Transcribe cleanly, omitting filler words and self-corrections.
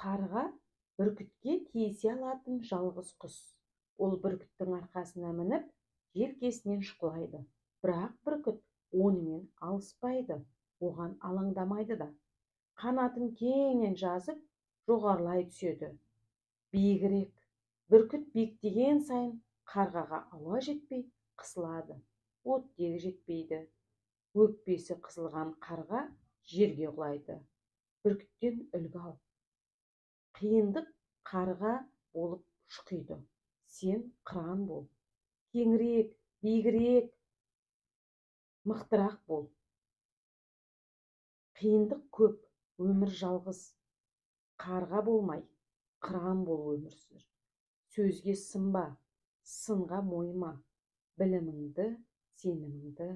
Қарға бүркітке тиісе алатын жалғыз құс. Ол бүркіттің арқасына мініп, желкесінен шұқылайды. Бірақ бүркіт онымен алыспайды, оған алаңдамайды да. Қанатын кеңінен жазып, жоғарылай түседі. Биігірек. Бүркіт биіктеген сайын қарғаға ауа жетпей қысылады, оттегі жетпейді. Өкпесі қысылған қарға жерге құлайды. Бүркіттен үлгі ал. Қиындық қарға болып шұқиды. Сен қыран бол. Кеңірек, биігірек, мықтырақ бол. Қиындық көп, өмір жалғыз. Қарға болмай, қыран бол, өмір сүр. Сөзге сынба, сынға мойыма. Біліміңді, сеніміңді